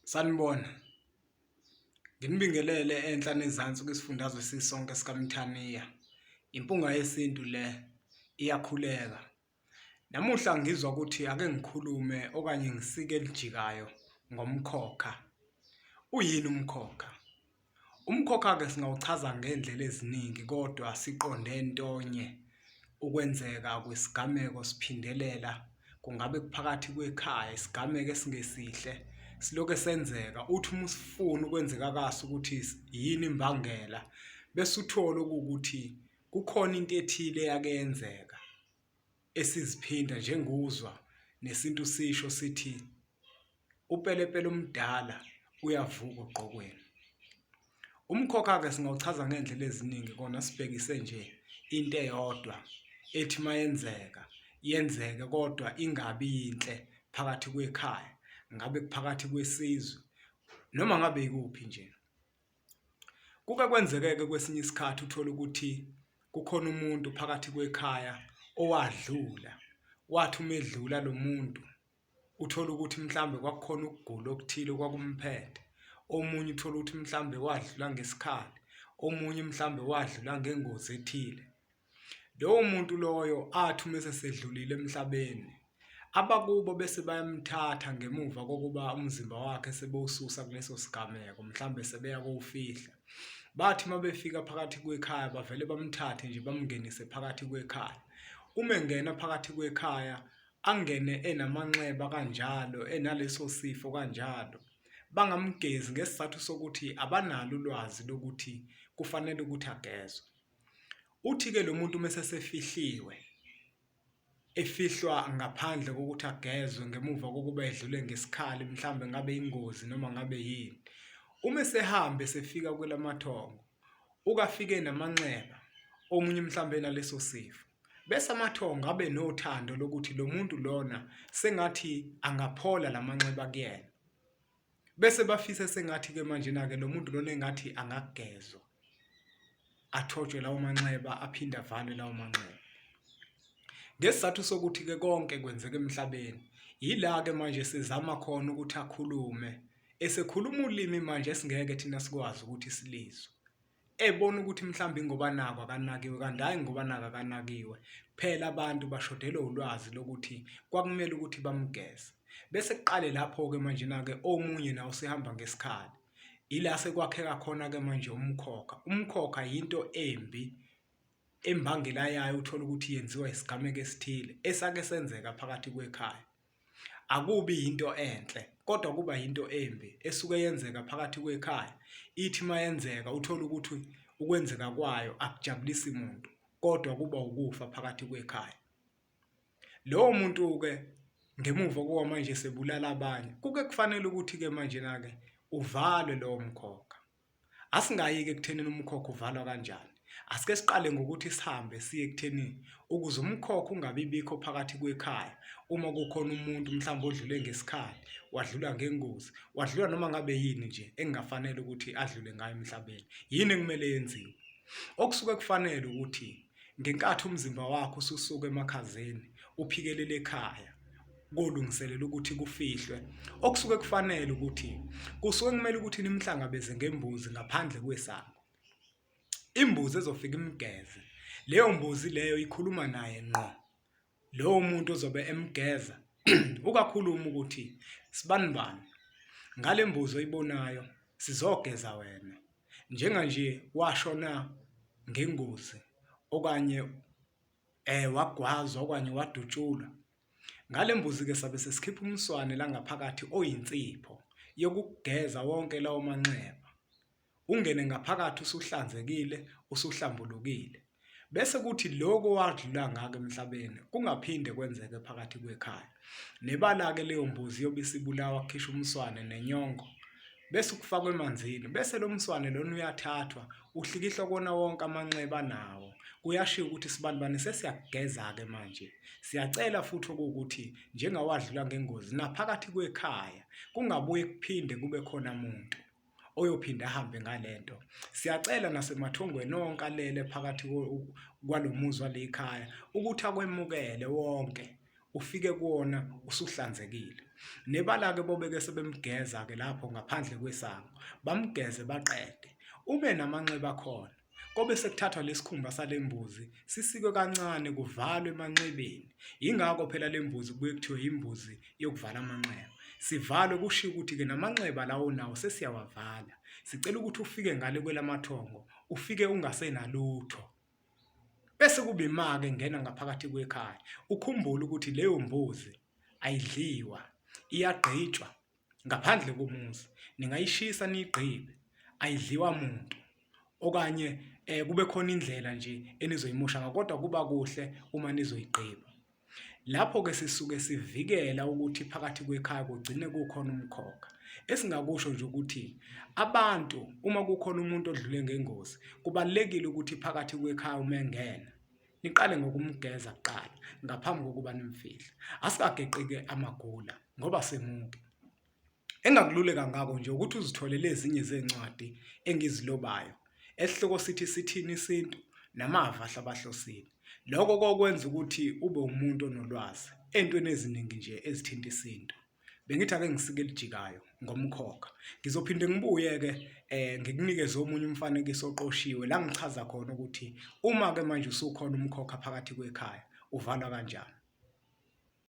Sanibona. Nginibingelele enhla nezansi kwisifundazwe sisonke sikaMthaniya. Impunga yesintu le iyakhuleka. Namuhla ngizwa ukuthi ake ngikhulume okanye ngisike elijikayo ngomkhokha. Uyini umkhokha? Umkhokha-ke singawuchaza ngey'ndlela eziningi kodwa siqonde ntonye, ukwenzeka kwesigameko siphindelela, kungabe kuphakathi kwekhaya isigameko esingesihle silokhe senzeka. Uthi uma usifuna ukwenzeka kaso ukuthi yini imbangela bese uthole okuwukuthi kukhona into ethile eyake yenzeka esiziphinda njengozwa nesintu sisho sithi upelepele omdala uyavuka ogqokweni. Umkhokha-ke singawuchaza ngey'ndlela eziningi kona sibhekise nje into eyodwa ethi mayenzeka yenzeke kodwa ingabi yinhle phakathi kwekhaya, ngabe kuphakathi kwesizwe noma ngabe ikuphi nje. Kuke kwenzeke-ke kwesinye isikhathi uthole ukuthi kukhona umuntu phakathi kwekhaya owadlula, wathi uma edlula lo muntu uthole ukuthi mhlawumbe kwakukhona ukugula okuthile okwakumphethe, omunye uthole ukuthi mhlawumbe wadlula ngesikhali, omunye mhlawumbe wadlula ngengozi ethile. Lowo muntu loyo athi uma esesedlulile emhlabeni, abakubo bese bayamthatha ngemuva kokuba umzimba wakhe sebewususa kuleso sigameko, mhlawumbe sebeya kowufihla. Bathi uma befika phakathi kwekhaya bavele bamthathe nje bamngenise phakathi kwekhaya. Uma engena phakathi kwekhaya angene enamanxeba kanjalo, enaleso sifo kanjalo, bangamgezi ngesizathu sokuthi abanalo ulwazi lokuthi kufanele ukuthi agezwe. Uthi-ke lo muntu uma esesefihliwe, efihlwa ngaphandle kokuthi agezwe ngemuva kokuba edlule ngesikhali mhlawumbe ngabe ingozi noma ngabe yini. Uma esehambe esefika kwelamathongo, ukafike enamanxeba, omunye mhlawumbe enaleso sifo. Bese amathongo abe nothando lokuthi lo muntu lona sengathi angaphola la manxeba kuyena. Bese bafise sengathi-ke manjena-ke lo muntu lona engathi angagezwa, athotshwe lawo manxeba aphinde avalwe lawo manxeba. Ngesizathu sokuthi-ke konke kwenzeka emhlabeni, yila-ke manje sizama khona ukuthi akhulume, esekhuluma ulimi manje esingeke thina sikwazi ukuthi silizwe. Ebona ukuthi mhlawumbe ingoba naku akanakiwe kanti hhayi ngoba naku akanakiwe, phela abantu bashodelwe ulwazi lokuthi kwakumele ukuthi bamgeze. Bese kuqale lapho-ke manjena-ke omunye nawe usehamba ngesikhali. Ila sekwakheka khona-ke manje umkhokha. Umkhokha yinto embi embangela yayo uthole ukuthi yenziwa isigameko esithile esake senzeka phakathi kwekhaya. Akubi yinto enhle kodwa kuba yinto embi esuke yenzeka phakathi kwekhaya. Ithi uma yenzeka uthole ukuthi ukwenzeka kwayo akujabulisi muntu kodwa kuba ukufa phakathi kwekhaya. Lowo muntu-ke ngemuva kokuba manje esebulala abanye, kuke kufanele ukuthi-ke manjena-ke uvalwe lowo mkhokha. Asingayi-ke ekuthenini umkhokha uvalwa kanjani. Asike siqale ngokuthi sihambe siye ekuthenini ukuze umkhokha ungabi bikho phakathi kwekhaya uma kukhona umuntu mhlawumbe odlule ngesikhali, wadlula ngengozi, wadlula noma ngabe yini nje engafanele ukuthi adlule ngayo emhlabeni. Yini ekumele yenziwe? Okusuke kufanele ukuthi ngenkathi umzimba wakho ususuka emakhazeni uphikelele ekhaya kolungiselela ukuthi kufihlwe, okusuke kufanele ukuthi kusuke kumele ukuthi nimhlangabeze ngembuzi ngaphandle kwesango. Imbuzi ezofika imgeze, leyo mbuzi leyo ikhuluma naye ngqo. Lowo muntu ozobe emgeza ukakhuluma ukuthi sibanibani ngale mbuzi oyibonayo sizogeza wena njenganje washona ngengozi okanye wagwazwa okanye wadutshulwa. Ngale mbuzi-ke sabe sesikhipha umswane la ngaphakathi oyinsipho yokugeza wonke lawo manxeba. Ungene ngaphakathi usuhlanzekile, usuhlambulukile. Bese kuthi lokho owadlula ngako emhlabeni kungaphinde kwenzeke phakathi kwekhaya. Nebala-ke leyo mbuzi iyobe isibulawa kukhishwa umswane nenyongo bese kufakwa emanzini bese lo mswane lona uyathathwa uhlikihlwa kuwona wonke amanxeba anawo. Kuyashiwo ukuthi sibanibani sesiyakugeza-ke manje. Siyacela futhi okuwukuthi njengawadlula ngengozi naphakathi kwekhaya kungabuye kuphinde kube khona muntu oyophinde ahambe ngalento. Siyacela nasemathongweni onke alele phakathi kwalo muzi wale khaya ukuthi akwemukele wonke. ufike kuwona usuhlanzekile. Nebala-ke bobeke sebemgeza-ke lapho ngaphandle kwesango, bamgeze baqede. Uma enamanxeba akhona, kobe sekuthathwa lesikhumba sale mbuzi sisikwe kancane kuvalwe emanxebeni. Yingakho phela le mbuzi kubuye kuthiwe yimbuzi yokuvala amanxeba. Sivalwe kushiwo ukuthi-ke namanxeba lawo nawo sesiyawavala. Sicela ukuthi ufike ngale kwelamathongo, ufike ungasenalutho. Bese kuba imake engena ngaphakathi kwekhaya. Ukhumbule ukuthi leyo mbuzi ayidliwa, iyagqitshwa ngaphandle komuzi. Ningayishisa niyigqibe, ayidliwa muntu okanye kube khona indlela nje enizoyimosha ngayo, kodwa kuba kuhle uma nizoyigqiba. Lapho-ke sisuke sivikela ukuthi phakathi kwekhaya kugcine kukhona umkhokha. Esingakusho nje ukuthi abantu uma kukhona umuntu odlule ngengozi, kubalulekile ukuthi phakathi kwekhaya uma engena niqale ngokumgeza kuqala ngaphambi kokuba nimfihle. Asikageqi-ke amagula ngoba semuke. Engakululeka ngako nje ukuthi uzitholele ezinye zencwadi engizilobayo esihloko sithi Sithini Isintu namava ahlabahlosile. Lokho kokwenza ukuthi ube umuntu onolwazi entweni eziningi nje ezithinta isintu. Bengithi ake ngisike elijikayo ngomkhokha. Ngizophinde ngibuye-ke ngikunikeze omunye umfanekiso oqoshiwe la ngichaza khona ukuthi uma-ke manje usukhona umkhokha phakathi kwekhaya uvalwa kanjani.